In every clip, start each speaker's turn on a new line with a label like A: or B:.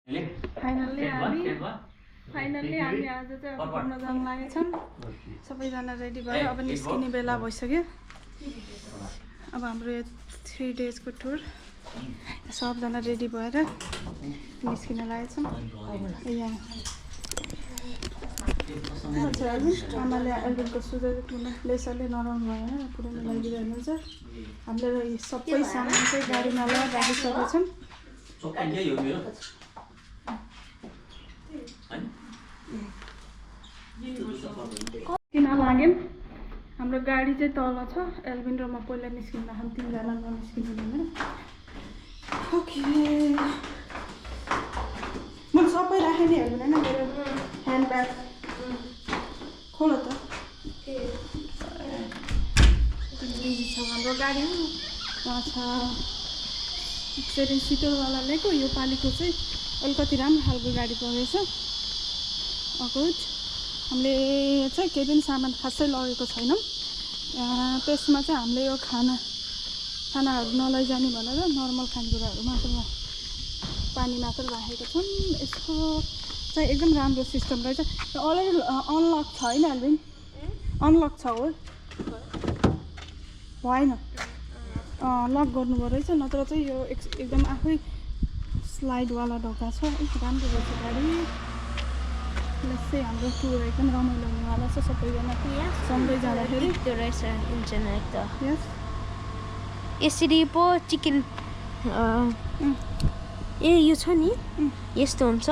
A: Finally हामी आज चाहिँ अब घुम्न जान लागेछौँ सबैजना रेडी भएर अब निस्किने बेला भइसक्यो अब हाम्रो 3 डेजको टुर सबजना रेडी भएर निस्किन लागेछौँ यहाँ आमाले एल्बिनको सुझाव लेसरले नराउनु भएन पुऱ्याउनु लागिरहनुहुन्छ हामीले सबै सामान चाहिँ गाडीमा लगाएर राखिसकेका छौँ किन लाग्यौँ हाम्रो गाडी चाहिँ तल छ एल्बिन र म पहिला निस्किँदा हामी 3 जना ननिस्किनु भनेर ओके म सबै राखेँ नि एल्बिन हैन मेरो ह्यान्ड ब्याग खोलो त बिजी छ हाम्रो गाडी छ 7 सिटरवाला लिएको यो पालिको चाहिँ अलिकति राम्रो खालको गाडी परेछ अगुड हामीले चाहिँ केही पनि सामान खासै लगेको छैनौँ त्यसमा चाहिँ हामीले यो खानाहरू नलैजाने भनेर नर्मल खानेकुराहरू मात्र पानी मात्र राखेको छौँ यसको चाहिँ एकदम राम्रो सिस्टम रहेछ अलरेडी अनलक छ होइन एल्बिन अनलक छ हो भएन लक गर्नुभयो रहेछ नत्र चाहिँ यो एकदम आफै स्लाइडवाला ढोका छ राम्रो रहेछ गाडी यसै हाम्रो टुर एकदम रमाइलो हुनेवाला छ सबैजना सँगै जाँदाखेरि
B: त्यो रहेछ इन्टरनेट त
A: यस
B: यसरी पो चिकन ए यो छ नि यस्तो हुन्छ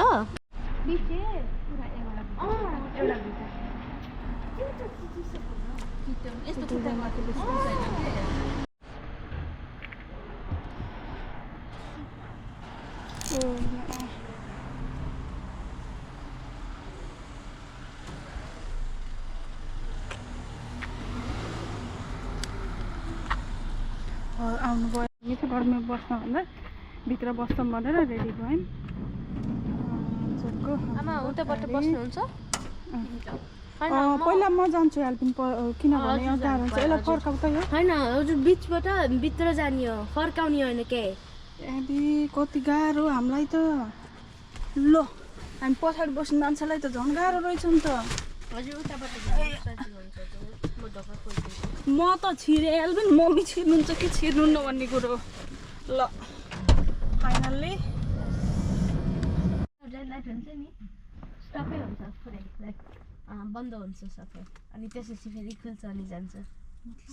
A: आउनुभयो मिठो घरमा बस्नुभन्दा भित्र बस्छौँ भनेर रेडी भयौँ
B: आमा उताबाट बस्नुहुन्छ
A: पहिला म जान्छु एल्बिन किनभने यहाँ गाह्रो हुन्छ यसलाई फर्काउ त यो
B: होइन हजुर बिचबाट भित्र जाने हो फर्काउने होइन के
A: यदि कति गाह्रो हामीलाई त ल हामी पछाडि बस्ने मान्छेलाई त झन् गाह्रो रहेछ नि त
B: हजुर उताबाट
A: म त छिरेँ एल्बिन मम्मी छिर्नुहुन्छ कि छिर्नुहुन्न भन्ने कुरो ल फाइनल्ली
B: रेड लाइट हुन्छ नि स्टपै हुन्छ पुरै लाइक बन्द हुन्छ सबै अनि त्यसपछि फेरि खुल्छ अनि जान्छ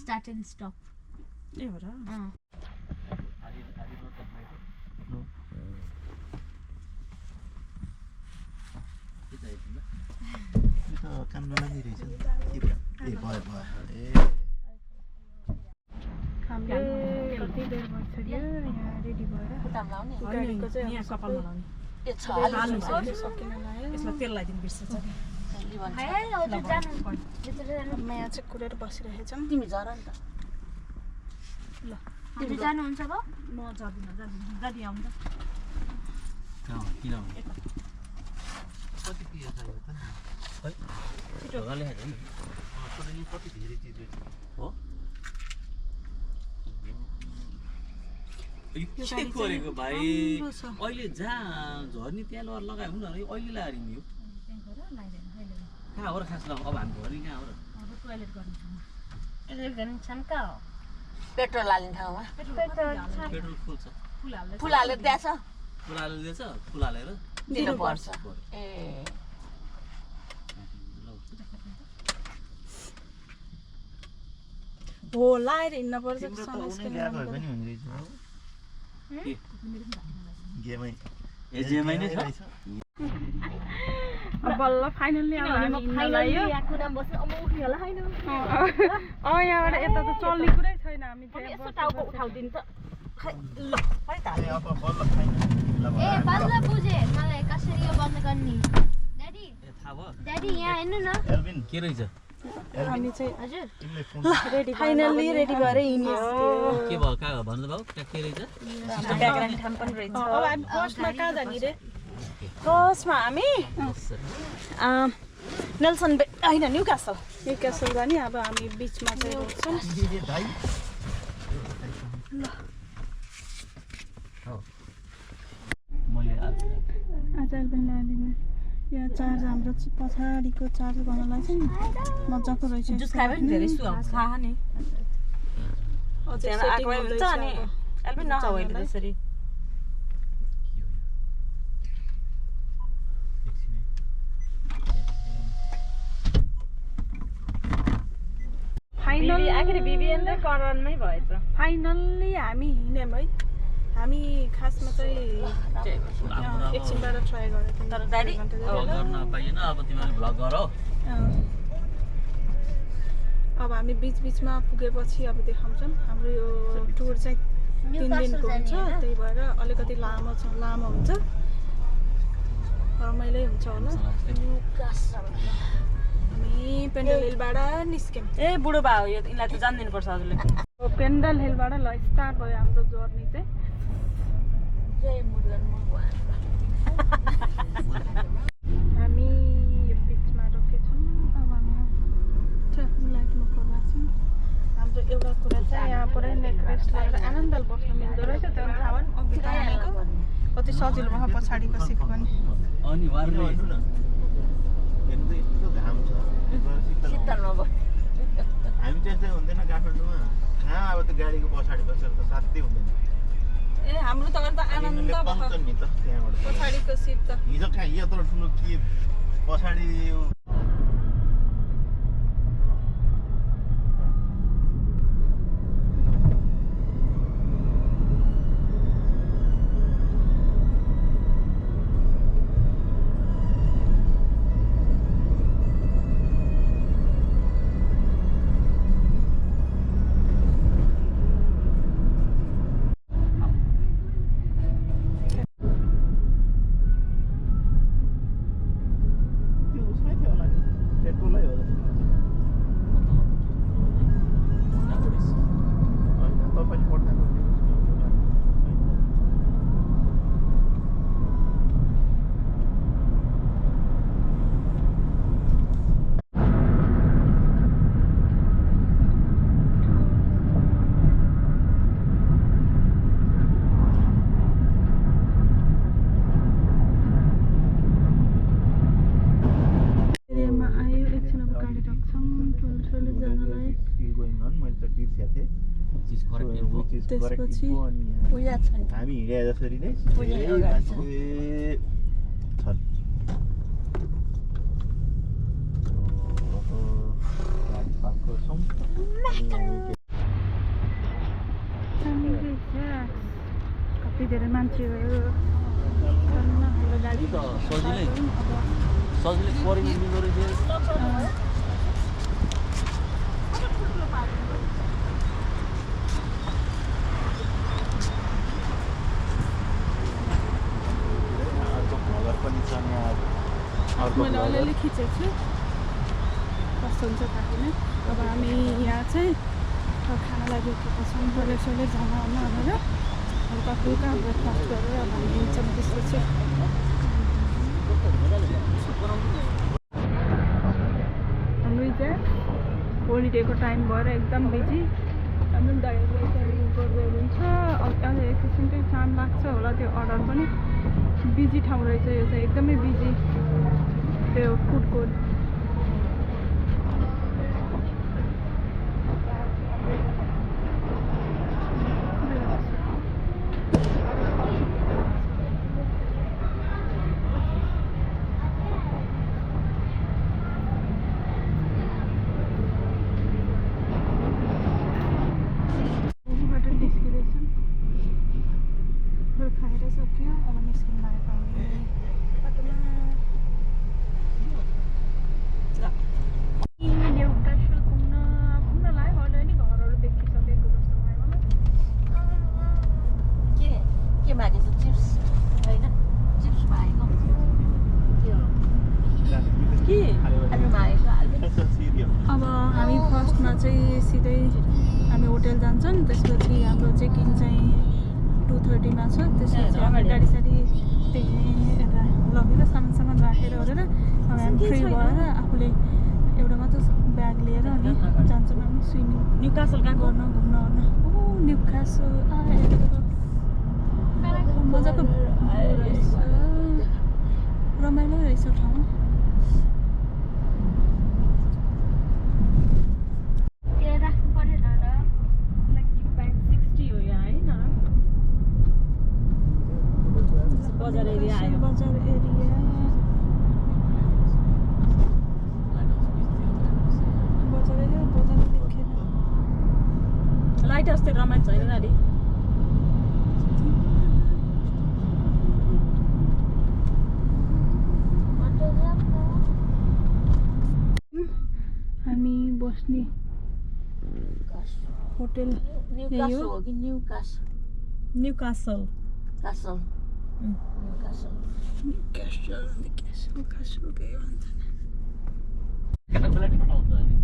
B: स्टार्ट एन्ड स्टप
A: ए हो र
C: काम नलागिरहेछ
A: हामीले कति बेर भइसक्यो यहाँ रेडी भएर गाडीको चाहिँ सकिन लाग्यो यहाँ चाहिँ कुरेर बसिरहेछौँ
B: तिमी झर नि त ल तिमी जानुहुन्छ अब
A: म जाँदिनँ दादी आउनु
D: गरेको भाइ अहिले जहाँ झर्ने त्यहाँ लगेर लगायो हुन अहिले लगाएर हिँड्यो कहाँ हो र खास ल अब हामी घरि कहाँ हो र
B: पेट्रोल हाल्ने ठाउँमा
D: पेट्रोल फुल छ
B: फुल हालेर दिएछ
D: फुल हालेर दिएछ फुल हालेर
B: दिनुपर्छ ए
A: हो लाएर हिँड्न पर्छ बल्ल फाइनल्ली यहाँबाट यता त चल्ने कुरै छैन हामी
D: के रहेछ
A: हामी चाहिँ
B: हजुर
A: रेडी फाइनल्ली रेडी भएर हिँड्यो
D: के भयो कहाँ भन्नु भाउ के रहेछ
A: अब हामी फर्स्टमा कहाँ जाने रे फर्स्टमा हामी नेल्सन होइन न्युकासल जाने अब हामी बिचमा चाहिँ रोक्छौँ मोबाइल पनि ल्याइदिनु यहाँ चार्ज हाम्रो पछाडिको चार्ज गर्नलाई चाहिँ मजाको रहेछ
E: जुस खाए पनि धेरै खाहा नि त्यहाँ आएको हुन्छ अनि अहिले पनि नखाऊ अहिले त्यसरी
A: फाइनली
E: आखिर बिबिएन र करणमै भएछ
A: फाइनल्ली हामी हिँड्यौँ है हामी खासमा चाहिँ एकछिनबाट ट्राई गरेको थियौँ
E: तर दादी
D: गर्न पाइएन अब तिमीले भ्लग गर
A: अब हामी बिचबिचमा पुगेपछि अब देखाउँछौँ हाम्रो यो टुर चाहिँ 3 दिनको हुन्छ त्यही भएर अलिकति लामो हुन्छ रमाइलो हुन्छ होला हामी पेन्डल हिलबाट निस्क्यौँ
E: ए बुढो बा हो यो यिनलाई त जान्दिनु पर्छ हजुरले
A: पेन्डल हिलबाट ल स्टार्ट भयो हाम्रो जर्नी चाहिँ
E: जय मुरुगन भगवान
A: हामी यो बिचमा रोकेछौँ अब हामी ट्राफिक लाइटमा पर्छौँ हाम्रो एउटा कुरा चाहिँ यहाँ पुरै नेक रेस्ट गरेर आनन्दले बस्नु मिल्दो रहेछ त्यो थाहा भयो नि अघि तानेको कति सजिलो भयो पछाडिको सिट पनि
D: अनिवार्य
C: हेर्नु त यस्तो घाम छ
E: शीतल नभयो
C: हामी चाहिँ यस्तै हुँदैन काठमाडौँमा कहाँ अब त्यो गाडीको पछाडि बसेर त साथै हुँदैन
A: ए हाम्रो त अन्त आनन्द भयो
C: पाउँछ नि त त्यहाँबाट
A: पछाडिको सिट त
C: हिजो कहाँ यत्रो ठुलो के पछाडि
A: त्यसपछि
E: पूजा छ नि
C: हामी हिँडे जसरी नै
E: पूजा
C: छन्
A: कति धेरै मान्छेहरू हाम्रो गाडी
D: त सजिलै परिनु मिल्दो रहेछ
A: मैले अलिअलि खिचेको छु कस्तो हुन्छ थाहा छैन अब हामी यहाँ चाहिँ खानालाई रोकेको छौँ टोइलेट सोइलेट जान भनेर हल्का फुल्का ब्रेकफास्ट गरेर अब हामी हिँड्छौँ त्यसपछि हाम्रो चाहिँ होलिडेको टाइम भएर एकदम बिजी हाम्रो दाइले गर्दै हुनुहुन्छ अब एक किसिमकै चाम लाग्छ होला त्यो अर्डर पनि बिजी ठाउँ रहेछ यो चाहिँ एकदमै बिजी त्यो फुड कोर्ट खाएर सक्यो अब निस्किन लागेको हामी बाटोमा देउकाश्वर घुम्न लाग्यो अलिअलि घरहरू देखिसकेको जस्तो भयो मलाई
E: के मागेछ चिप्स होइन चिप्स मागेको के आलु मागेको आलु
A: अब हामी फर्स्टमा चाहिँ सिधै हामी होटेल जान्छौँ त्यसपछि हाम्रो चेकिङ चाहिँ 2:30 छ त्यसपछि हामी गाडी साडी त्यही यता लगेर सामान राखेर ओरेर अब हामी फ्री भएर आफूले एउटा मात्र ब्याग लिएर अनि जान्छौँ हामी स्विमिङ
E: न्युकासल कहाँ
A: गर्न घुम्न ओर्न ओ न्युकासल मजाको रमाइलो रहेछ ठाउँ
B: ए राख्नु परेन र
E: हो यहाँ है न बजार एरिया आयो
A: बजार एरिया बजार एरिया बजार देखेर
E: लाइट हाउस त रमाइलो छैन नानी
A: हामी बस्ने होटल यही हो
E: हो कि न्यू कासल
B: क्यासल
A: क्यासल के भन्छ
D: क्याटापलाइट पठाउँछ अनि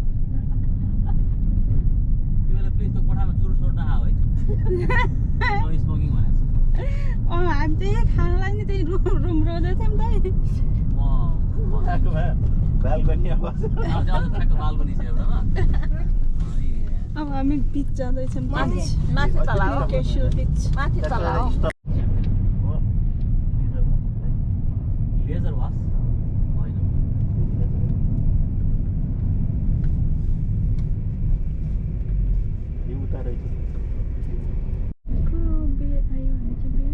D: त्यो बेला प्लिज त्यो कोठामा चुरो सोर्न आऊ है नो स्मोकिङ भनेको
A: हामी चाहिँ खानालाई नि त्यही रुम रोज्दै थियौँ त
D: म
C: बाल्कनी अब
D: अझ ठ्याक्क बाल्कनी छ एउटामा
A: अब हामी बिच जाँदैछौँ
E: माथि तल हो
A: क्यासल बिच
E: माथि तल हो
D: लेजर वास होइन
C: उता रहेछ
A: बे आयो भने चाहिँ बे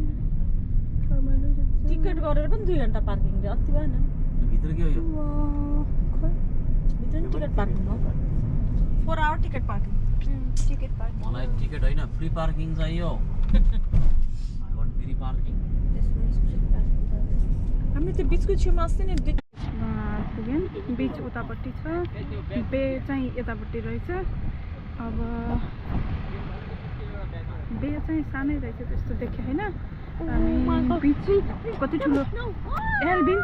A: रमाइलो रहेछ
E: टिकट गरेर पनि 2 घण्टा पार्किङ रे अति भएन
D: भित्र के हो यो
A: खै
E: भित्र नि टिकट पार्किङ हो 4 hour ticket parking
A: ticket parking
D: मलाई टिकट होइन फ्री पार्किङ चाहियो आई वान्ट फ्री पार्किङ
E: हामीले त्यो बिचको छेउमा अस्ति नै
A: पुग्यौँ बिच उतापट्टि छ बे चाहिँ यतापट्टि रहेछ अब बे चाहिँ सानै रहेछ त्यस्तो देखेँ होइन अनि बिच कति ठुलो एल्बिन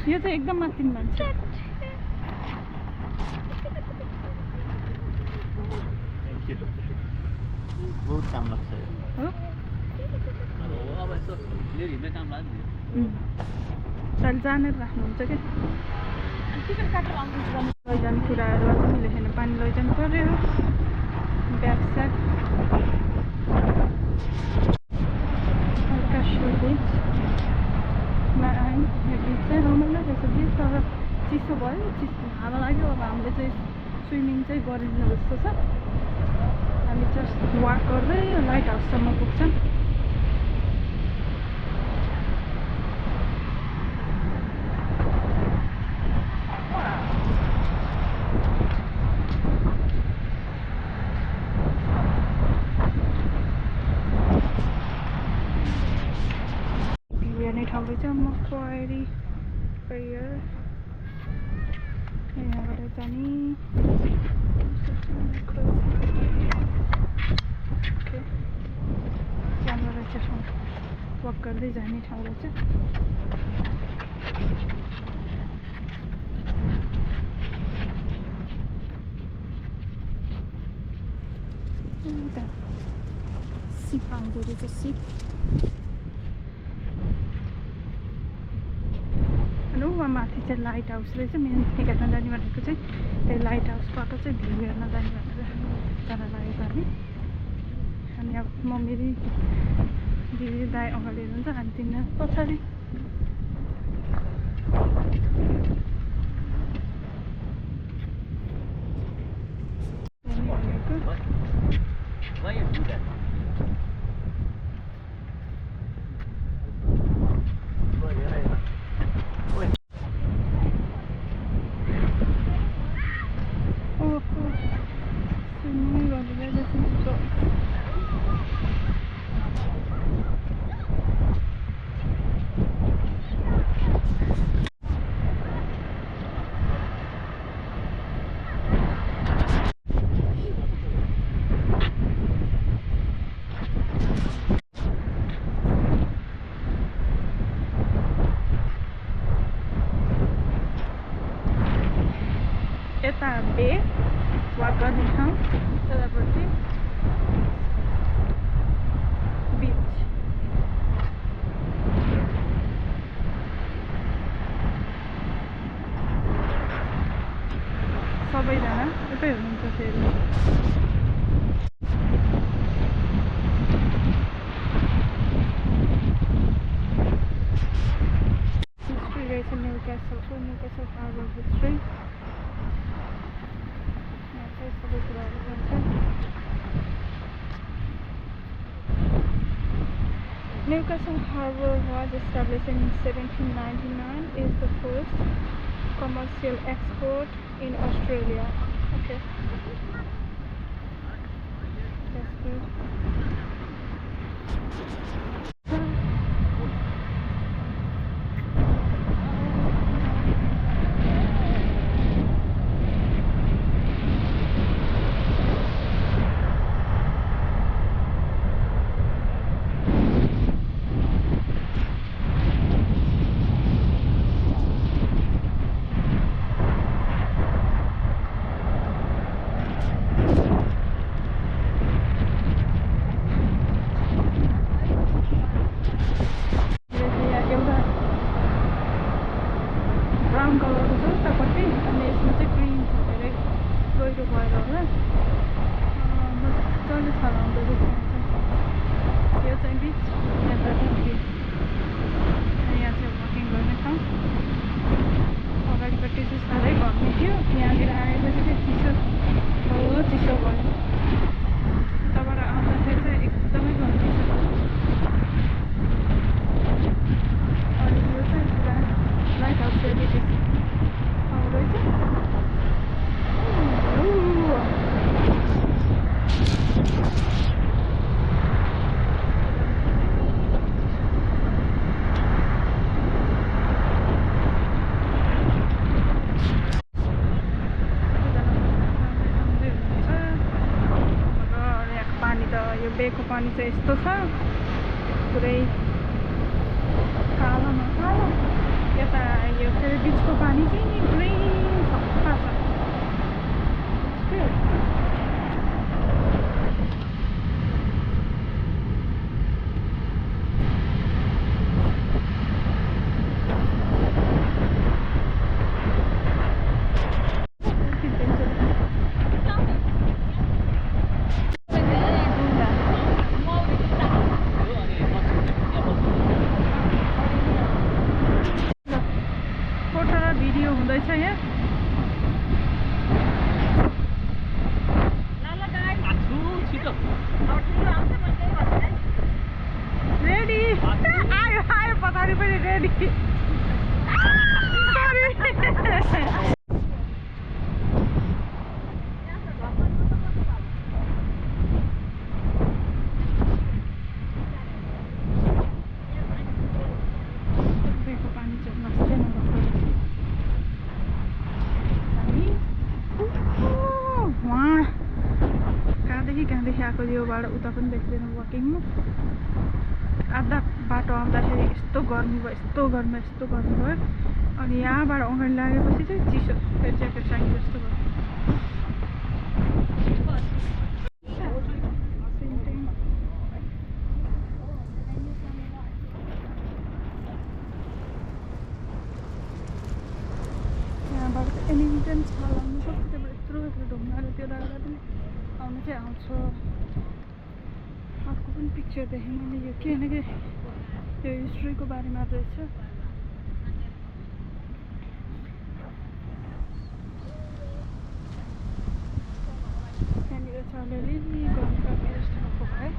A: यो चाहिँ एकदम माथि मान्छ
C: बहुत काम लाग्छ
A: हो
D: अब यसो लिएर हिँड्ने काम लाग्यो नि
A: चल जानेर राख्नुहुन्छ क्या
E: टिकट काटेर आउनुहुन्छ
A: लैजाने कुराहरू अझ लेखेन पानी लैजानु पर्यो ब्याग स्याग क्यासल बिचमा आयौँ यो बिच चाहिँ रमाइलो रहेछ बिच तर चिसो भयो चिसो हावा लाग्यो अब हामीले चाहिँ स्विमिङ चाहिँ गरिदिनु जस्तो छ हामी जस्ट वाक गर्दै लाइट हाउससम्म पुग्छौँ हेर्ने ठाउँ रहेछ मकवारी पेयर यहाँबाट जाने राम्रो रहेछ ठाउँ वक गर्दै जाने ठाउँ रहेछ सिप आउँदो रहेछ सिप अनि वहाँ माथि चाहिँ लाइट हाउस रहेछ मेन हेर्न जाने भनेको चाहिँ त्यही लाइट हाउसबाट चाहिँ भ्यू हेर्न जाने भनेर जान लागेको हामी अब मम्मी दिदी दाई अगाडि हुनुहुन्छ हामी तिनीहरू पछाडि
D: Why you do that?
A: Swimming गरेर जस्तो यता बे वाक गर्ने ठाउँ यतापट्टि बिच सबैजना यतै हुनुहुन्छ फेरि हिस्ट्री रहेछ न्युकासल हार्बर हिस्ट्री यहाँ चाहिँ सबै कुराहरू हुन्छ Newcastle Harbour was established in 1799 is the first commercial export in Australia. Okay. That's good. Brown कलरको छ उतापट्टि अनि यसमा चाहिँ ग्रिन छ धेरै गहिरो भएर होला मजाले छलाउँदो रहेछ यो चाहिँ बिच यतापट्टि ग्रिन अनि यहाँ चाहिँ वकिङ गर्ने ठाउँ अगाडिपट्टि चाहिँ साह्रै घट्ने थियो यहाँनिर आएपछि चाहिँ चिसो बहुत चिसो भयो उताबाट आउँदाखेरि चाहिँ एकदमै गर्मी छ अनि यो चाहिँ पुरा लाइट हाउस सेलिब्रेटी रहेछ पानी त यो बेको पानी चाहिँ यस्तो छ पुरै कालो न कालो यता यो फेरि बिचको पानी चाहिँ नि पुरै सफा छ फोटो र भिडियो हुँदैछ यहाँ रेडी आयो आयो पछाडि पनि रेडी सरी पानी चाहिँ नस्दै वहाँ कहाँदेखि आएको योबाट उता पनि देख्दैन वकिङमा आधा बाटो आउँदाखेरि यस्तो गर्मी भयो यस्तो गर्मी भयो अनि यहाँबाट अगाडि लागेपछि चाहिँ चिसो फेरि ज्याकेट चाहिने जस्तो भयो यहाँबाट एनी टाइम छलाउनु सक्छ त्यहाँबाट यत्रो ढुङ्गाहरू त्यो राख्दा पनि आउनु चाहिँ आउँछ अर्को पनि पिक्चर देखेँ मैले यो के होइन कि यो हिस्ट्रीको बारेमा रहेछ त्यहाँनिर छ अलिअलि गर्नुपर्ने जस्तो भएको भए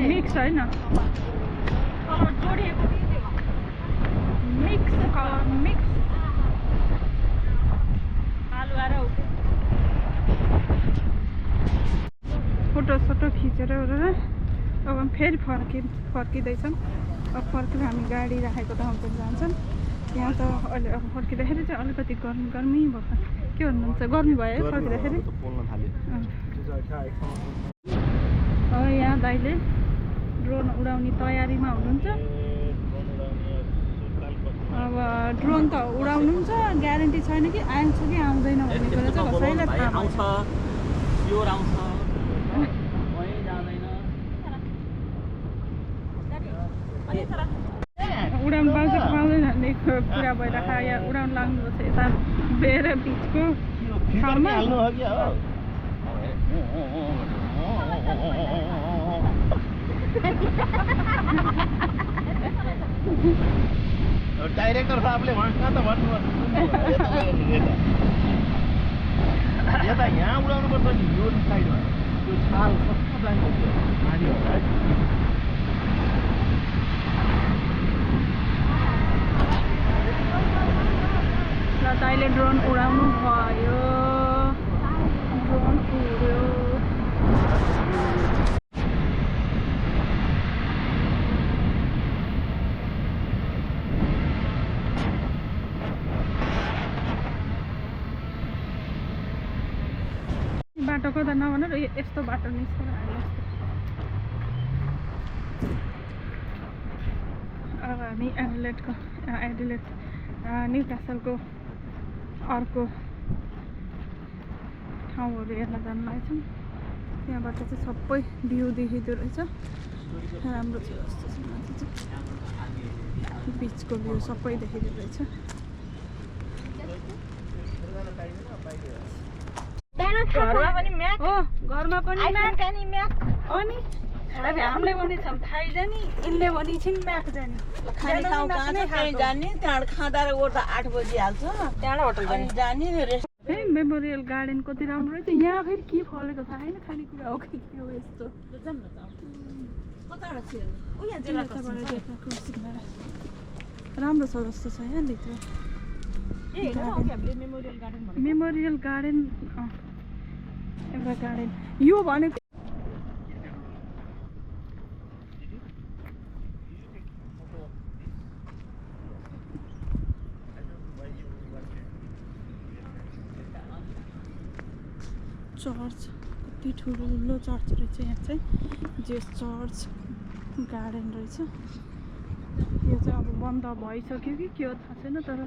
A: मिक्स होइन मिक्स कलर मिक्स फोटो खिचेर ओरेर अब फेरि फर्किँदैछौँ अब फर्केर हामी गाडी राखेको ठाउँतिर जान्छौँ यहाँ त अहिले अब फर्किँदाखेरि चाहिँ अलिकति गर्मी भयो के भन्नुहुन्छ गर्मी भयो है फर्किँदाखेरि यहाँ दाइले ड्रोन उडाउने तयारीमा हुनुहुन्छ अब ड्रोन त उडाउनु पनि छ ग्यारेन्टी छैन कि आउँछ कि आउँदैन भन्ने कुरा चाहिँ कसैलाई थाहा
D: आउँछ
A: भएन।
D: स्योर आउँछ कहीँ जाँदैन
A: उडाउनु पाउँछ कि पाउँदैन भन्ने कुरा भइरहेको यहाँ उडाउनु लाग्नुपर्छ यता बेर बिचको ठाउँमा
C: हाल्नु हो कि हो डाइरेक्टर साहबले भन्छ त भन्नु यता यहाँ उडाउनु पर्छ नि यो साइडमा त्यो छाल कस्तो जान्छ त्यो पानी होला है
A: र अहिले ड्रोन उडाउनु भयो ड्रोन उड्यो बाटोको त नभन र यस्तो बाटो निस्केर हामी अब हामी एडिलेडको न्यू क्यासलको अर्को ठाउँहरू हेर्न जानु लागेछौँ त्यहाँबाट चाहिँ सबै भ्यू देखिँदो रहेछ राम्रो छ जस्तो छ माथि चाहिँ बिचको भ्यू सबै देखिँदो रहेछ
E: घरमा पनि म्याक
A: हो घरमा पनि म्याक
E: कानी म्याक
A: अनि अब हामीले भनेछौँ थाई जाने यिनले भनेछन् म्याक जाने
E: खाने ठाउँ कहाँ छ त्यहीँ जाने त्यहाँबाट खाँदा र ओर्दा 8 बजी हाल्छ त्यहाँबाट होटल जाने रेस्ट
A: है मेमोरियल गार्डन कति राम्रो रहेछ यहाँ फेरि के फलेको थाहा छैन खानेकुरा हो कि के हो यस्तो राम्रो छ जस्तो छ यहाँ भित्र मेमोरियल गार्डन एउटा गार्डन यो भनेको चर्च कति ठुलो चर्च रहेछ यहाँ चाहिँ जेस चर्च गार्डन रहेछ यो चाहिँ अब बन्द भइसक्यो कि के हो थाहा छैन तर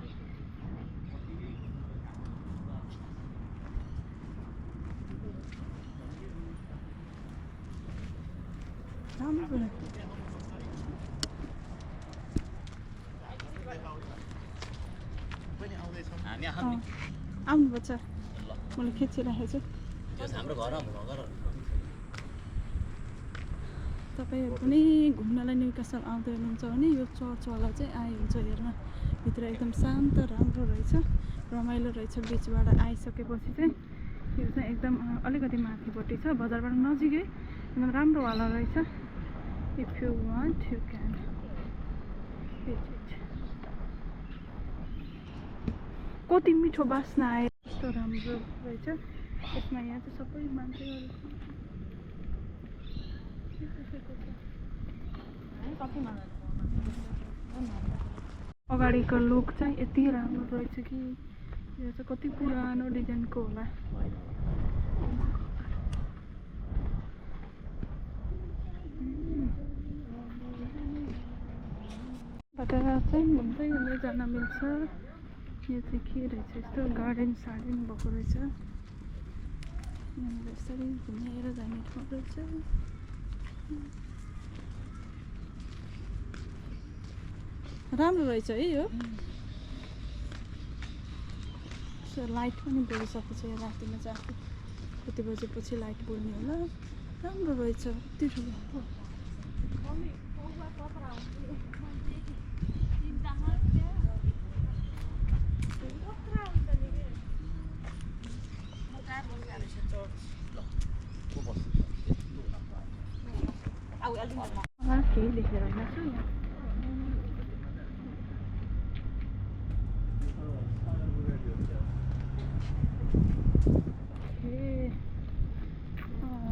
A: राम्रो आउनुपर्छ मैले खिचिराखेको छु
D: हाम्रो घर
A: तपाईँहरू पनि घुम्नलाई न्यू क्यासल आउँदै हुनुहुन्छ भने यो चर्चवाला चाहिँ आइहुन्छ हेर्न भित्र एकदम शान्त राम्रो रहेछ रमाइलो रहेछ बिचबाट आइसकेपछि चाहिँ यो चाहिँ एकदम अलिकति माथिपट्टि छ बजारबाट नजिकै एकदम राम्रोवाला रहेछ if you want you can visit कति मिठो बास्ना आयो यस्तो राम्रो रहेछ यसमा यहाँ चाहिँ सबै मान्छेहरू अगाडिको लुक चाहिँ यति राम्रो रहेछ कि यो चाहिँ कति पुरानो डिजाइनको होला चाहिँ घुम्दै घुम्दै जान मिल्छ यो चाहिँ के रहेछ यस्तो गार्डन सार्डन भएको रहेछ यहाँनिर यसरी घुमेर जाने ठाउँ रहेछ राम्रो रहेछ है यो लाइट पनि बलिसकेको छ यो रातिमा चाहिँ आफू कति बजेपछि लाइट बल्ने होला राम्रो रहेछ कति ठुलो केही लेखेर होइन यहाँ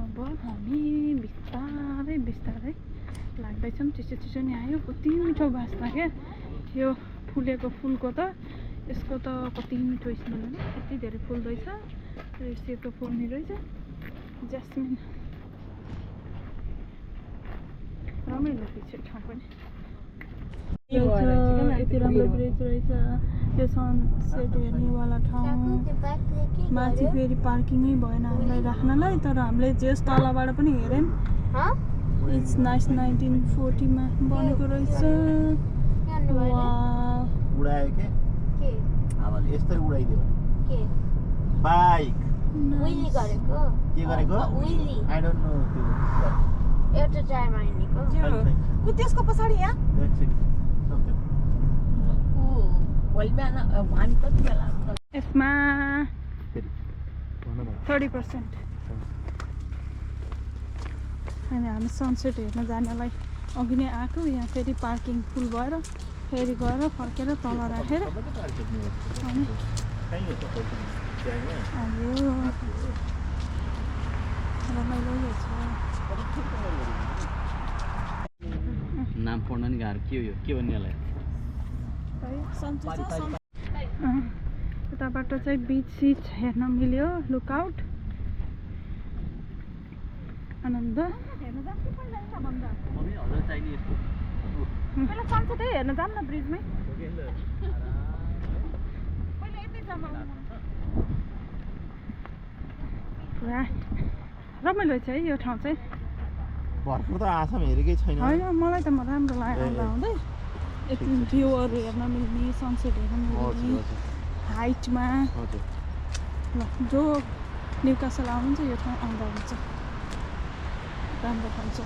A: अब हामी बिस्तारै बिस्तारै लाग्दैछौँ चिसो नि आयो कति मिठो बास्ना क्या यो फुलेको फुलको त यसको त कति मिठो स्मेल होइन यति धेरै फुल्दैछ र यो सेतो फुल्ने रहेछ ज्यास्मिन रमाइलो रहेछ ठाउँ पनि यति राम्रो ब्रिज रहेछ त्यो सनसेट हेर्नेवाला ठाउँ माथि फेरि पार्किङै भएन हामीलाई राख्नलाई तर हामीले जस तलबाट पनि हेऱ्यौँ इट्स नाइस 1940 मा बनेको रहेछ
C: उडायो के यस्तै उडाइदियो बाइक
B: विली गरेको
C: के गरेको आई डोन्ट नो त्यो
B: एउटा टाइममा हिँडेको
E: त्यसको पछाडि यहाँ भोलि बिहान हामी कति बेला
A: यसमा 30% अनि हामी सनसेट हेर्न जानलाई अघि नै आएको यहाँ फेरि पार्किङ फुल भएर फेरि गएर फर्केर तल राखेर अनि रमाइलो छ
D: नाम पढ्न नि गाह्रो के हो यो के भन्ने यसलाई
A: यताबाट चाहिँ बिच सिच हेर्न मिल्यो लुकआउट आनन्द पहिला सनसेटै हेर्न जाऊँ न ब्रिजमै पुरा रमाइलो छ है यो ठाउँ चाहिँ
C: भर्खर त आसाम हेरेकै छैन
A: होइन मलाई त राम्रो लाग्यो आउँदा आउँदै यति भ्यूहरू हेर्न मिल्ने सनसेट हेर्न मिल्ने हाइटमा ल जो न्युकासल आउनुहुन्छ यो ठाउँ आउँदा हुन्छ राम्रो ठाउँ छ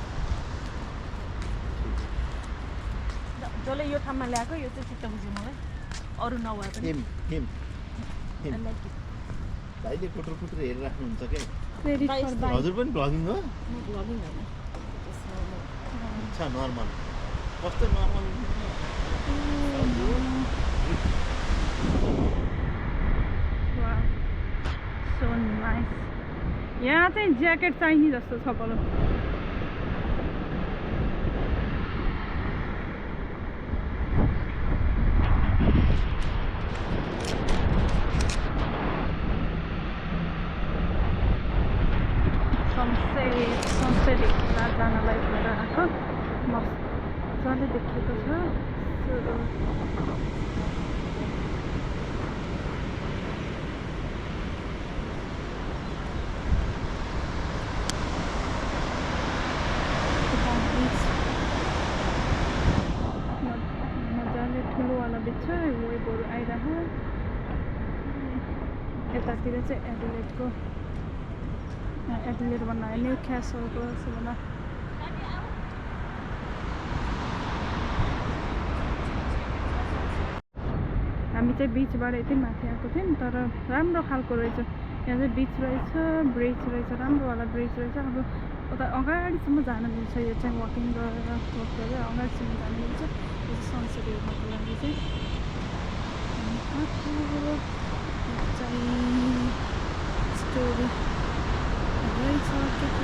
E: जसले यो ठाउँमा ल्याएको यो चाहिँ चित्त बुझ्यो मलाई अरू नभए पनि
C: भाइले कुटुर कुटुर हेरिराख्नुहुन्छ के
A: क्रेडिट फर बाइक
C: हजुर पनि भ्लगिङ हो
E: भ्लगिङ होइन
C: अच्छा नर्मल कस्तो नर्मल
A: सो नाइस यहाँ चाहिँ ज्याकेट चाहिने जस्तो छ बरु सनसेट जानलाई भएर आएको मजाले देखिएको छ मजाले ठुलोवाला बिच छ वेबहरू आइरह यतातिर चाहिँ एडिलेडको एडिलेड भन्दा न्यू क्यासलको जस्तो हामी चाहिँ बिचबाट यति माथि आएको थियौँ तर राम्रो खालको रहेछ यहाँ चाहिँ बिच रहेछ ब्रिज रहेछ राम्रोवाला ब्रिज रहेछ अब उता अगाडिसम्म जान मिल्छ यो चाहिँ वकिङ गरेर वक गरेर अगाडिसम्म जान मिल्छ यो सनसेट हेर्नको लागि चाहिँ स्टोरी रहेछ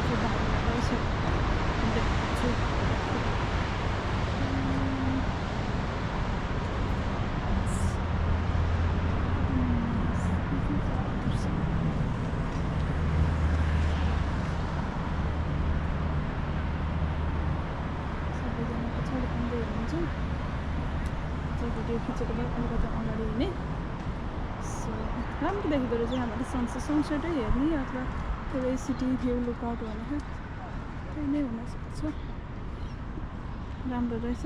A: के बारेमा रहेछ सबैजना पछाडि आउँदै हुनुहुन्छ चाहिँ भिडियो खिचेको भए अलिकति अगाडि हुने सो राम्रो देखेको रहेछ हामीले सनसेटै हेर्ने अथवा पुरै सिटी भ्यू लुकआउट भनेको त्यही नै हुनसक्छ राम्रो रहेछ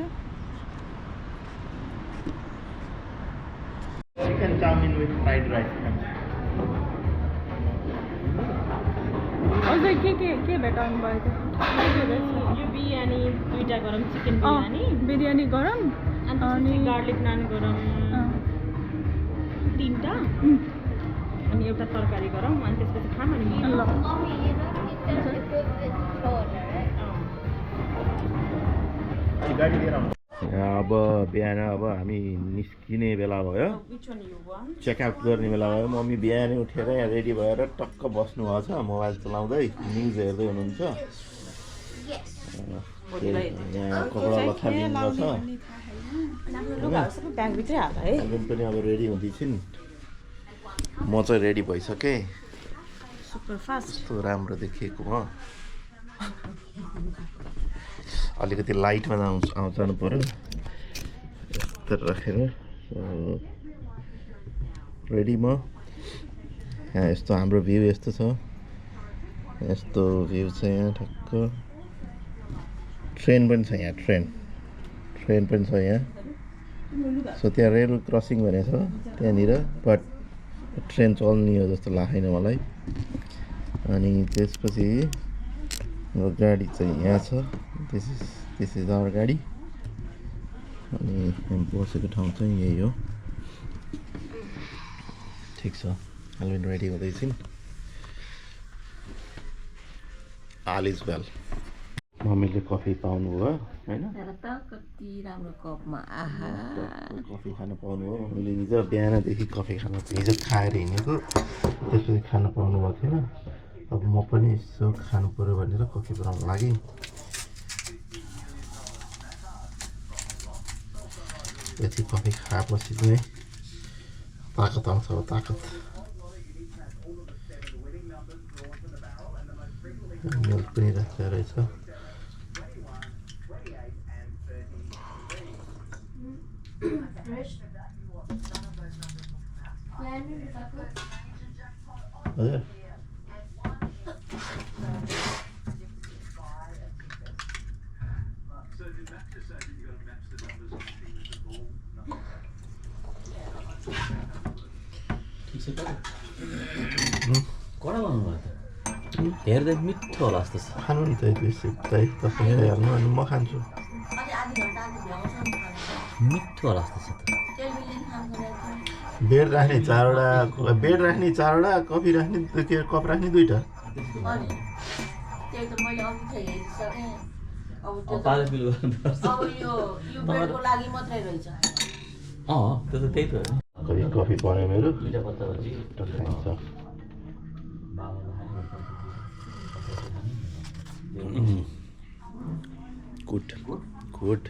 C: chicken chow mein with fried rice
A: अझै के भेटाउनु भएको
E: यो बिरयानी दुईटा गरौँ चिकन
A: बिरयानी गरौँ
E: अनि गार्लिक नान गरौँ 3टा अनि एउटा तरकारी गरौँ अनि त्यसपछि खाम अनि
A: ल
C: गाडी लिएर अब बिहान अब हामी निस्किने बेला भयो चेकआउट गर्ने बेला भयो मम्मी बिहानै उठेर यहाँ रेडी भएर टक्क बस्नु भएको छ मोबाइल चलाउँदै न्युज हेर्दै हुनुहुन्छ यहाँ कपडा लत्ता लिनु छ पनि अब रेडी हुँदैछन् म चाहिँ रेडी भइसकेँ
E: सुपर फास्ट
C: कस्तो राम्रो देखिएको हो अलिकति लाइटमा जानु पर्यो भित्र राखेर रेडी म यहाँ यस्तो हाम्रो भ्यू यस्तो छ यस्तो भ्यू छ यहाँ ठक्क ट्रेन पनि छ यहाँ ट्रेन पनि छ यहाँ सो त्यहाँ रेल क्रसिङ भनेको छ त्यहाँनिर बट ट्रेन चल्ने हो जस्तो लागेन मलाई अनि त्यसपछि हाम्रो गाडी चाहिँ यहाँ छ दिस इज आवर गाडी अनि हामी बसेको ठाउँ चाहिँ यही हो ठिक छ अलरेडी रेडी हुँदैछन् ऑल इज वेल मम्मीले कफी पाउनुभयो होइन
E: कति राम्रो कपमा आहा
C: कफी खान पाउनु हो मैले हिजो बिहानदेखि कफी खान हिजो खाएर हिँडेको त्यसपछि खान पाउनु भएको थिएन अब म पनि यसो खानु पऱ्यो भनेर कफी बनाउन लागेँ यति कफी खाएपछि चाहिँ ताकत आउँछ अब ताकत मिल्क पनि राखेको रहेछ हजुर
D: कडा बनाउनु भयो त हेर्दै मिठो होला जस्तो छ
C: खानु नि त बेसी चाहिँ तपाईँले हाल्नु अनि म खान्छु
D: मिठो होला जस्तो छ त
C: बेड राख्ने चारवटा कफी राख्ने के कप राख्ने दुईटा
E: त्यही त मैले अघि चाहिँ हेरिसकेँ अब त्यो
D: पाले बिल गर्नुपर्छ
E: अब यो बेडको लागि मात्रै रहेछ
D: त्यो त त्यही त हो नि
C: कफी बन्यो मेरो
D: दुईटा पत्ता भएपछि
C: खाइन्छ गुड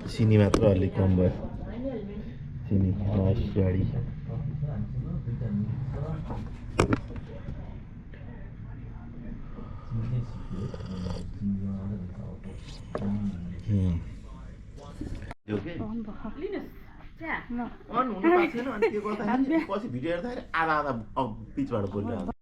C: चिनी मात्र अलिक कम भयो चिनी नाइस गाडी अन हुनु पाएको छैन अनि त्यो गर्दाखेरि पछि भिडियो हेर्दाखेरि आधा बिचबाट बोलिरहेको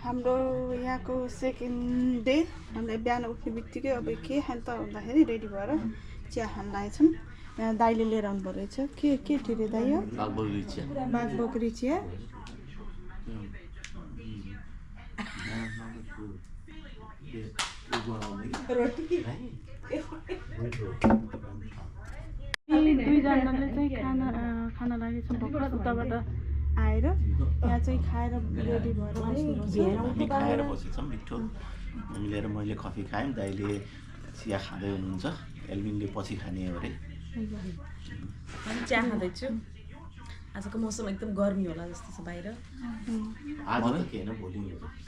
A: हाम्रो यहाँको सेकेन्ड डे हामीले बिहान उठ्ने बित्तिकै अब के खान्छ त भन्दाखेरि रेडी भएर चिया खान लागेछौँ यहाँ दाइले लिएर आउनुभएको रहेछ के ठिरे दाइ हो बाघबोक्री चिया दुईजनाले चाहिँ खाना लागेछौँ भर्खर उताबाट आएर यहाँ चाहिँ खाएर रेडी भएर
C: हामी खाएर बसेछौँ मिठो हामीले र मैले कफी खायौँ दाइले चिया खाँदै हुनुहुन्छ एल्बिनले पछि खाने हो अरे
F: हामी चिया खाँदैछु आजको मौसम एकदम गर्मी होला जस्तो छ बाहिर
C: आज त के होइन भोलि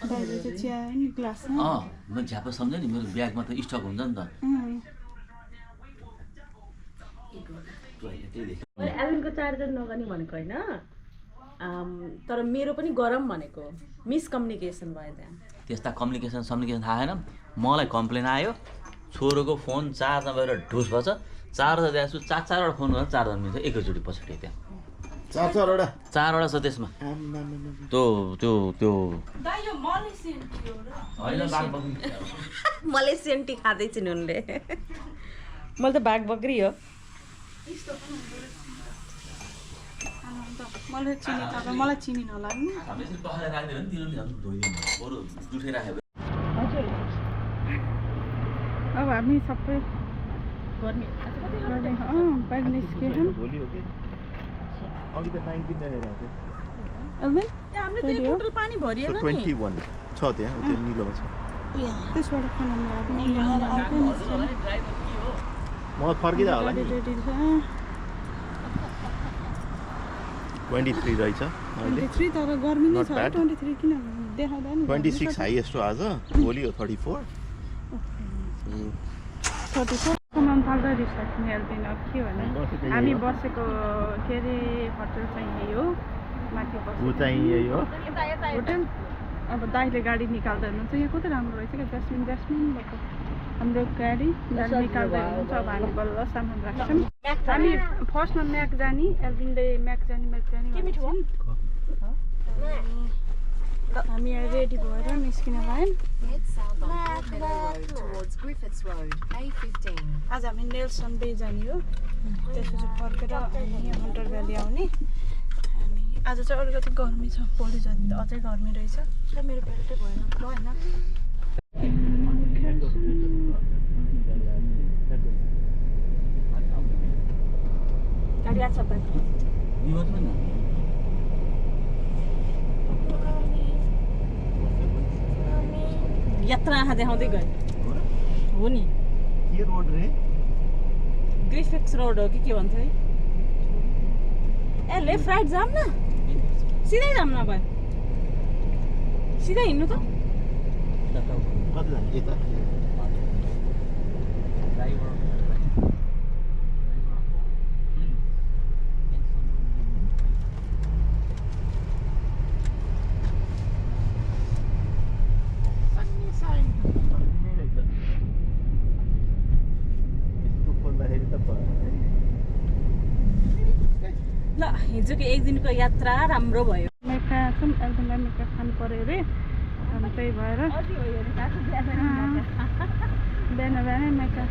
A: दाइले चाहिँ चिया नि ग्लासमा
D: म झ्यापा सम्झेँ नि मेरो ब्यागमा त स्टक हुन्छ नि त
F: मैले एल्बिनको चार्जर नगर्ने भनेको होइन तर मेरो पनि गरम भनेको मिसकम्युनिकेसन भयो त्यहाँ
D: त्यस्ता कम्युनिकेसन थाहा छैन मलाई कम्प्लेन आयो छोरोको फोन चार्जमा गएर ढुस भएछ चार्जर दिएको छु चारवटा फोन गरेर चार्जर मिल्छ एकैचोटि पछाडि त्यहाँ चारवटा छ त्यसमा त्यो
F: मलेसियन टी खाँदैछु नि उनले मैले त बाघ बक्री हो
A: मलाई चिनी नलाग्ने अब हामी सबै बाहिर निस्केछौँ
F: पानी भरिएन
C: 21 छ त्यहाँ त्यो निलोमा छ
A: त्यसबाट खाना
C: म फर्किँदा होला नि 23 रहेछ
A: 23 तर गर्मी नै छ 23 किन देखाउँदा नि
C: 26 हाइएस्ट हो आज भोलि हो 34
A: कमान थाल्दा रिस लाग्ने एल्बिन अब के भने हामी बसेको के अरे होटल चाहिँ यही हो माथि
C: ऊ चाहिँ यही हो
A: होटल अब दाइले गाडी निकाल्दा हुनुहुन्छ यहाँ कति राम्रो रहेछ क्या ज्यास्मिन भएको हाम्रो गाडी निकाल्दै हुनुहुन्छ अब हामी बल्ल सामान राख्छौँ हामी फर्स्टमा म्याक जाने एल्बिनले म्याक जाने हामी रेडी भएर निस्किन लाग्यौँ आज हामी नेल्सन बे जाने हो त्यसपछि फर्केर हामी हन्टर भ्याली आउने हामी आज चाहिँ अलिकति गर्मी छ भोलि जति अझै गर्मी रहेछ मेरो बेल्टै भएन ल होइन
F: गाडी आछ पनि यात्रा आँखा देखाउँदै गयो हो नि
C: के रोड रे
F: ग्रिफिक्स रोड हो कि के भन्थ्यो है ए लेफ्ट राइट जाम न सिधै जाम न भयो सिधै हिँड्नु त
C: कति जाने यता
F: ल हिजोको एक दिनको यात्रा राम्रो भयो
A: मेका छौँ एल्बिनलाई मेका खानु पऱ्यो अरे अनि त्यही भएर बिहान बिहानै मेका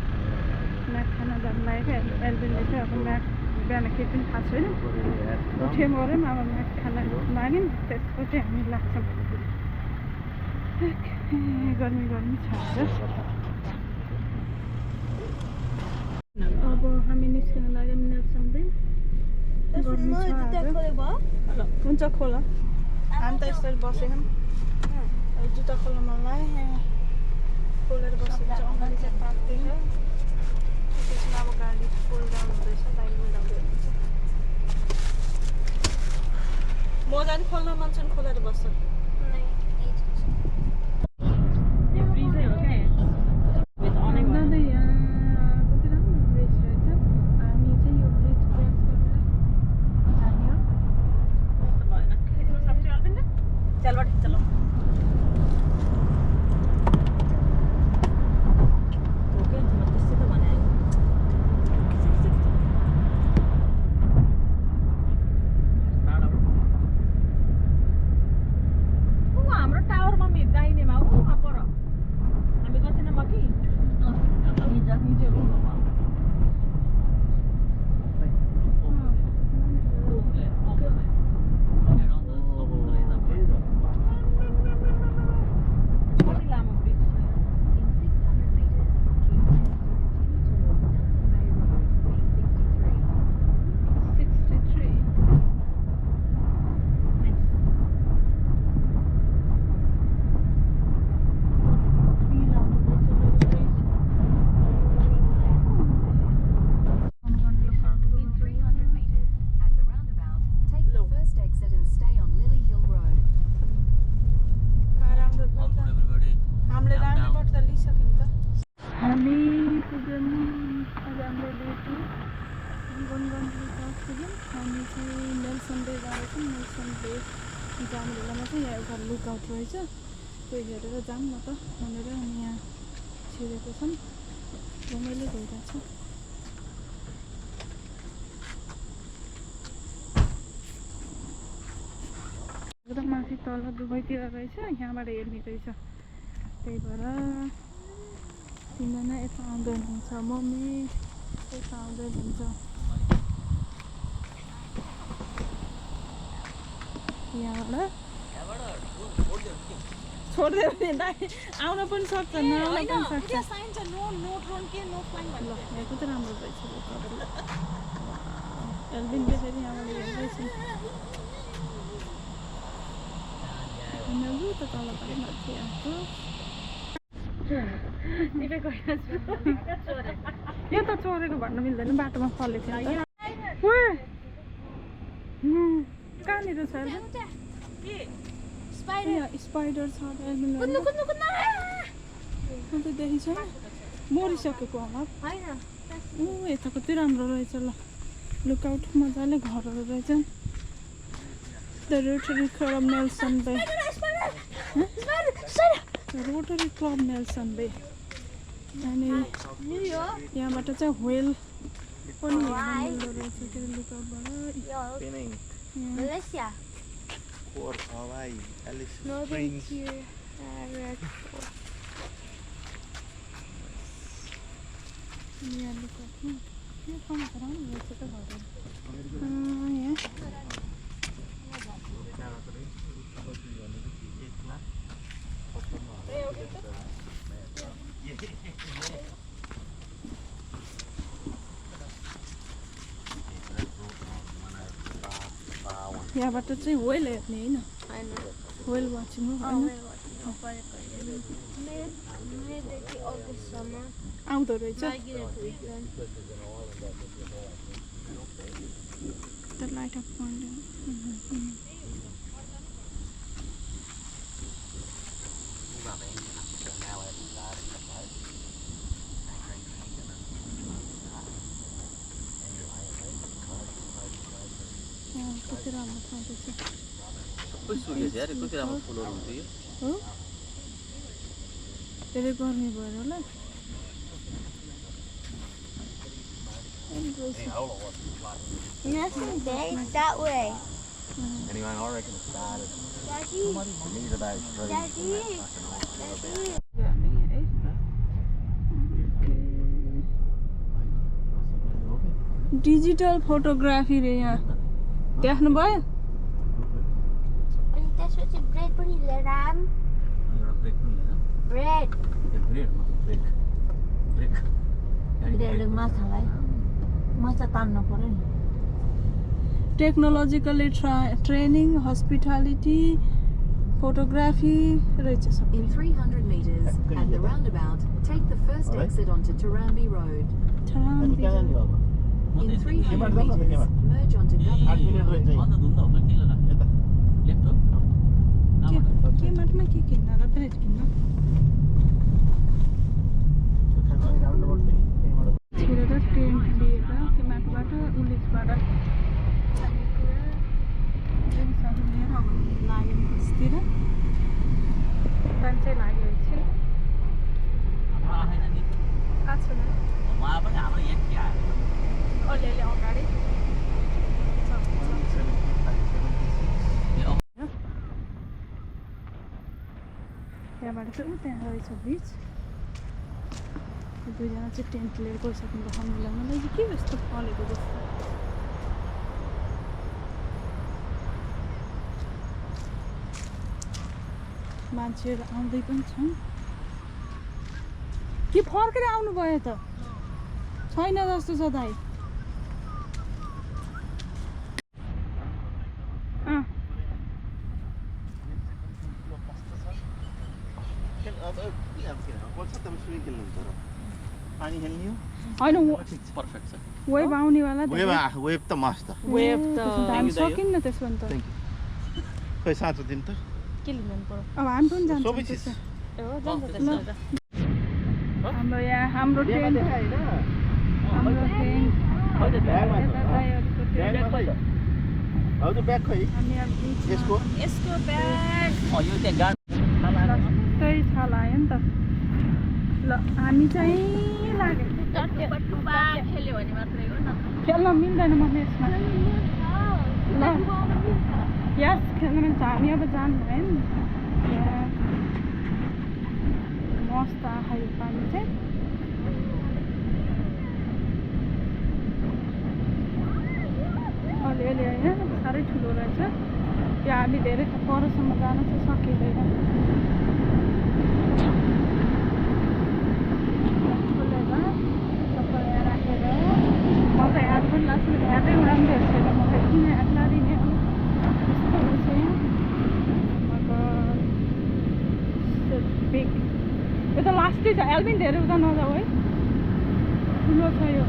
A: म्याक खान जानु लागेको एल्बिनले चाहिँ अब म्याक बिहान केही पनि थाहा छैन उठ्यो गऱ्यौँ अब म्याक खान लाग्यौँ त्यसपछि हामी लाग्छौँ गर्मी छ आज अब हामी निस्किन लाग्यौँ नेल्सन बे गर्मी छ आज हुन्छ खोला हामी त यसरी बसेको जुत्ता खोल्न मन लाग्यो खोलेर बसेको छ अगाडि चाहिँ तात्दैन त्यसमा अब गाडी फुल डाउन हुँदैछ बाइक मिलाउँदै हुनुहुन्छ मोजा नि खोल्न मन छ नि खोलेर बस्छ
F: फ्रिजै हो क्या
A: दादा यहाँ कति राम्रो ब्रिज रहेछ हामी चाहिँ यो ब्रिज क्रस गरेर जाने हो
F: चलबाट चलो ओके म त्यस्तै त भने हाम्रो टावरमा दाहिनेमा ऊ पर हामी गएन म कि कति लामो ब्रिज हामीले राम्रोबाट त लिइसक्यौँ त
A: हामी पुग्यौँ आज हाम्रो ड्युटी गनगनले पुग्यौँ हामी चाहिँ नेल्सन बे जाँदैछौँ नेल्सन बे जाने बेलामा चाहिँ यहाँ एउटा लुकआउट रहेछ त्यो हेरेर जाऊँ न त भनेर हामी यहाँ छिरेको छौँ रमाइलो भइरहेछ एकदम माथि तल दुवैतिर रहेछ यहाँबाट हेर्ने रहेछ त्यही भएर तिनजना यता आउँदै हुनुहुन्छ मम्मी यता आउँदै हुनुहुन्छ यहाँबाट छोडिदियो भने दाइ आउन पनि सक्छ नआउन पनि सक्छ ल यहाँको त राम्रो रहेछ एल्बिनले फेरि यहाँबाट हेर्दैछ उनीहरू त तल पनि माथि आएको यो त चोरेको भन्न मिल्दैन बाटोमा फलेको थियो कहाँनिर छ स्पाइडर छ देखि छ मरिसकेको होला ऊ यता कति राम्रो रहेछ ल लुकआउट मजाले घरहरू रहेछ द रोटरी क्लब नेल्सन बे रोटरी क्लब नेल्सन बे अनि
B: न्युयोर्क
A: यहाँबाट चाहिँ व्हेल पनि हेर्न मिल्दो रहेछ त्यो लुकआउटबाट
B: Malaysia
C: Port Hawaii, Alice
B: Northern
C: Springs.
B: Tier Red Fort
A: यहाँ लुकआउटमा यो ठाउँमा त राम्रो रहेछ त घरहरू यहाँ यहाँबाट चाहिँ व्हेल हेर्ने होइन व्हेल वाचिङ हो होइन
B: मेदेखि अगस्तसम्म
A: आउँदो रहेछ
B: लागिरहेको exam
A: The light of point. कति राम्रो ठाउँ रहेछ
D: सबै सुकेछ यार कति राम्रो फुलहरू हुन्छ यो
A: हो धेरै गर्मी भएर होला
B: Nothing big that way.
C: Anyone, I reckon it's bad.
B: Daddy,
C: Neither of those trees.
B: Daddy, Daddy.
A: Digital photography रे यहाँ देख्नुभयो
B: अनि त्यसपछि ब्रेड पनि लिएर आऊँ
D: एउटा ब्रेक पनि लिएर
B: ब्रेड
D: ब्रेक मतलब ब्रेक ब्रेक
E: ब्रेड माछालाई माछा तान्नु पर्यो नि
A: टेक्नोलोजिकली ट्रेनिङ हस्पिटालिटी फोटोग्राफी रहेछ सबै
G: In 300 meters, at the roundabout, take the first exit onto Tarambi Road. In 300 meters, merge onto Gubby Road.
D: अन्त धुन्दा हो भने के लगा लेफ्ट हो
A: के माटमा के किन्न र ब्रेड किन्न छिरेर टेन्ट लिएर त्यो माटोबाट उलिसबाट ड्रिङ्क्सहरू लिएर अब लाग्यो बसतिर टाइम चाहिँ लाग्यो एकछिन
D: आएन नि
A: आएको छैन
D: उहाँ पनि हाम्रो यहाँ के आयो
A: अलिअलि अगाडि त्यहाँबाट चाहिँ त्यहाँ रहेछ ब्रिज दुईजना चाहिँ टेन्ट लिएर गइसक्नु भयो हामीलाई मलाई चाहिँ के यस्तो फलेको जस्तो मान्छेहरू आउँदै पनि छन् के फर्केर आउनुभयो त छैन जस्तो छ दाइ
C: पानी खेल्ने हो
A: होइन
D: पर्फेक्ट छ
A: वेभ आउनेवाला
C: वेब त मस्त
A: वेभ त हामी सकिन्न त्यसमा त
C: खोइ साँचो दिन त
F: के लिनु पर्यो
A: अब हामी पनि जान्छौँ
C: सबै चिज
A: त्यसो।
F: हो जान्छ त्यसो भए।
A: हाम्रो यहाँ हाम्रो टेन्ट हाम्रो टेन्ट यता दाइहरूको टेन्ट
C: हजुर ब्याग खोइ
A: हामी अब
C: यसको
F: यसको ब्याग
D: यो त्यहाँ गाड
A: त्यही छाला आयो नि त ल हामी चाहिँ लाग्यो
B: खेल्यो भने मात्रै हो न
A: खेल्न मिल्दैन मलाई यसमा ल यस खेल्न मिल्छ हामी अब जानु भयो नि यहाँ मस्त आयो पानी चाहिँ अलिअलि होइन साह्रै ठुलो रहेछ त्यो हामी धेरै त परसम्म जान चाहिँ सकिँदैन राखेर म त याद पनि लाग्छ यादै उडाउँदै छैन म त किन याद लादिने यस्तो रहेछ यहाँ बिग यो त लास्टै छ एल्बिन धेरै उता नजाऊ है ठुलो छ यो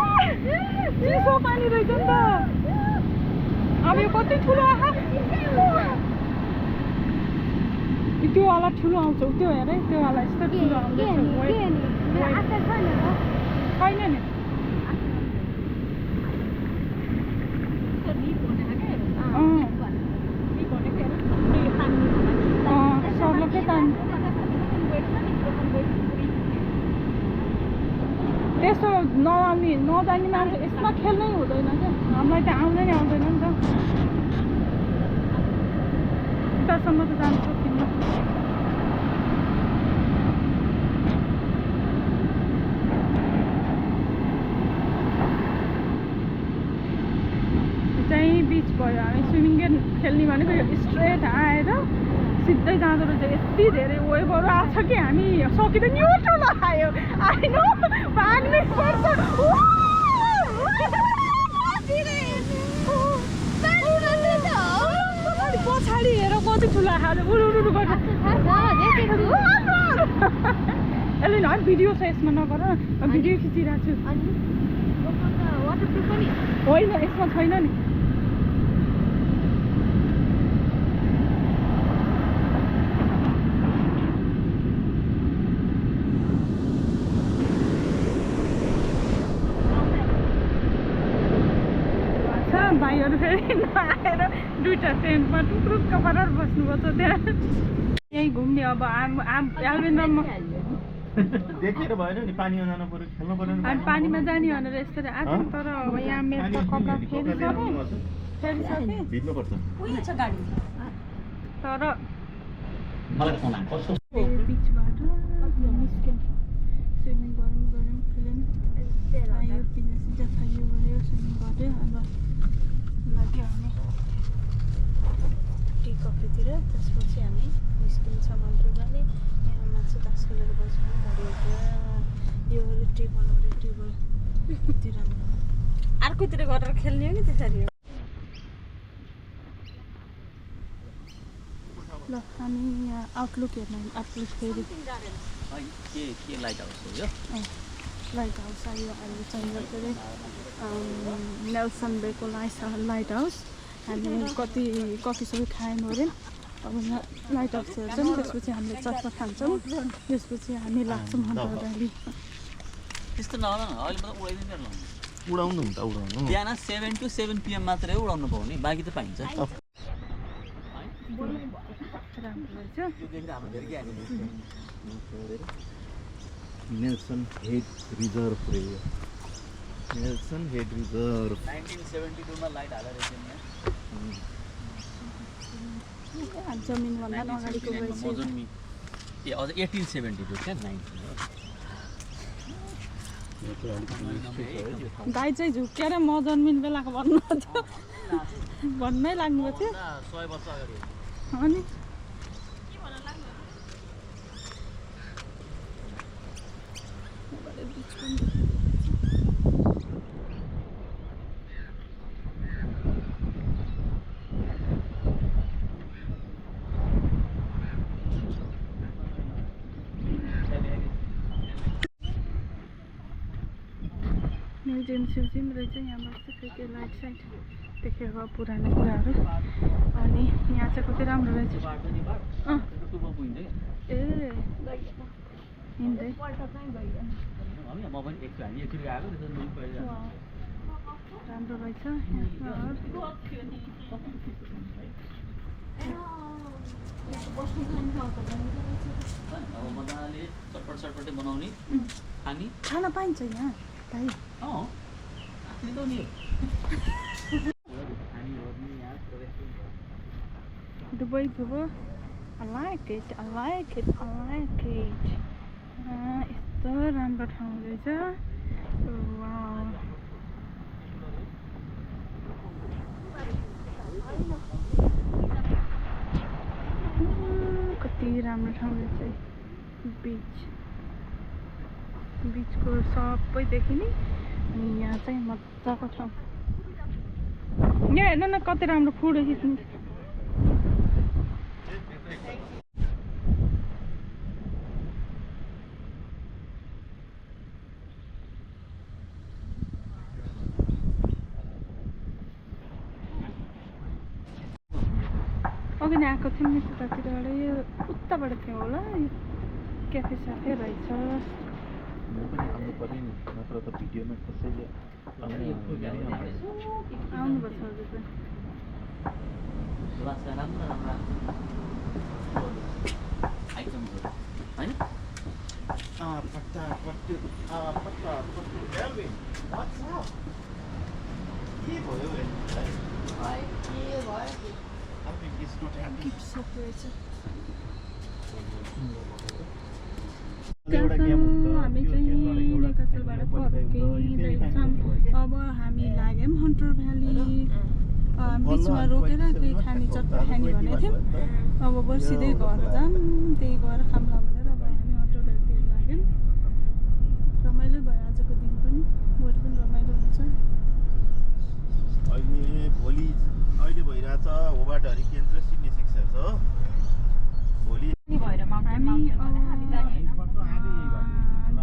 A: चिसो पानी रहेछ नि त अब यो कति ठुलो आहा त्यो वाला ठुलो आउँछ त्यो हेर है त्यो वाला यस्तो ठुलो आउँदैछ छैन नि सर्लकै तान् त्यस्तो नजानी मान्छे यसमा खेल्नै हुँदैन क्या हामीलाई त आउँदै नि आउँदैन नि त उतासम्म त जानु सक्दिनँ चाहिँ बिच भयो हामी स्विमिङ खेल्ने भनेको यो स्ट्रेट आएर सिधै जाँदो रहेछ यति धेरै वेभहरू आएको छ कि हामी सकिँदैन यो लगायो आइन भाग्नै पर्छ पछाडि हेर कति ठुलो खाले उडुडु गर्छ यसले न भिडियो छ यसमा नगर भिडियो खिचिरहेको छु होइन यसमा छैन नि भाइहरू फेरि नआएर दुईवटा टेन्टमा टुक्रुक्क परेर बस्नुपर्छ त्यहाँ यहीँ घुम्ने अब एल्भिन र म
C: देखेर भएन नि पानीमा जानु पर्यो खेल्नु पर्यो
A: हामी पानीमा जाने भनेर यसरी आएको तर अब यहाँ मेरो त कपडा फेरिसकेँ
C: भिज्नुपर्छ
A: तर
D: मलाई
A: बिचबाट निस्क्यौँ स्विमिङ गऱ्यौँ खेल्यौँ आयो पिज्जा खायो गऱ्यो स्विमिङ गऱ्यो अब लाग्यो हामी टी कफीतिर त्यसपछि हामी निस्किन्छौँ हाम्रो जाने यहाँ मान्छे तास्केलहरू बस्छौँ घरहरू यो टी बनाउने टेबलतिर
F: अर्कोतिर गरेर खेल्ने हो नि त्यसरी
A: ल हामी यहाँ आउटलुक हेर्न आउटलुक फेरि
D: के लाइट हाउस हो यो
A: लाइट हाउस आयो अहिले चाहियो फेरि नेल्सन बेको लाइट हाउस हामी कति कफी सबै खायौँ अरे अब यहाँ लाइट हाउस हेर्छौँ त्यसपछि हामीले चस्मा खान्छौँ त्यसपछि हामी लाग्छौँ हाम्रो गाडी
D: त्यस्तो नहोला न अहिले मतलब उडाइदिनु
C: उडाउनु त उडाउनु
D: बिहान 7 to 7 PM मात्रै उडाउनु पाउने बाँकी त पाइन्छ
A: राम्रो रहेछ
C: नेल्सन हेड रिजर्भ रे नेल्सन हेड रिजर्भ
D: 1972 मा लाइट हालेर रहेछ
A: जमिनभन्दा अगाडिको रहेछ
D: मजनमी ए अझ 1872 क्या 19
A: दाइ चाहिँ झुक्केर म जन्मिने बेलाको भन्नु भन्नै लाग्नु थियो
D: 100 वर्ष अगाडि
A: अनि म्युजियम रहेछ यहाँ बस्छ त्यो लाइट साइड देखेको पुरानो कुराहरू अनि यहाँ चाहिँ कति राम्रो रहेछ ए हिँड्दै राम्रो रहेछ
D: मजाले चटपटे बनाउने खाने
A: खाना पाइन्छ यहाँ भाइ Dubai Bubu, I like it. यस्तो राम्रो ठाउँ रहेछ वाउ कति राम्रो ठाउँ रहेछ बिचको सबै देखिने अनि यहाँ चाहिँ मजाको ठाउँ यहाँ हेर्नु न कति राम्रो फोटो खिच्नु अघि नै आएको थियौँ नि त्यतातिरबाट यो उताबाट थियो होला यो क्याफे साफे रहेछ
C: म पनि आउनु पर्यो नि नत्र त भिडियोमा कसैले
A: आउनुपर्छ हजुर पनि
D: राम्रो राम्रो आइटमहरू होइन
A: गिफ्ट सप रहेछ हामी चाहिँ निकासलबाट फर्किँदैछौँ अब हामी लाग्यौँ हन्टर भ्याली बिचमा रोकेर केही खाने चटपट खाने भनेको थियौँ अब बसिँदै घर जाऊँ त्यही गएर खाम्ला भनेर अब हामी हन्टर भ्यालीतिर लाग्यौँ रमाइलो भयो आजको दिन पनि भोलि पनि रमाइलो हुन्छ
C: अहिले भइरहेछ होबाटहरी केन्द्र सिडनी सिक्सर्स हो भोलि
A: हामी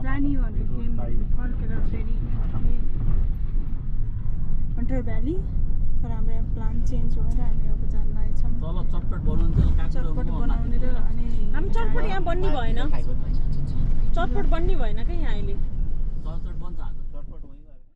A: जाने भनेको फर्केर फेरि हन्टर भ्याली तर हाम्रो यहाँ प्लान चेन्ज भएर हामी अब जान लागेछौँ चटपट बनाउने र अनि
F: हामी चटपट यहाँ बन्ने भएन चटपट बन्ने भएन क्या यहाँ अहिले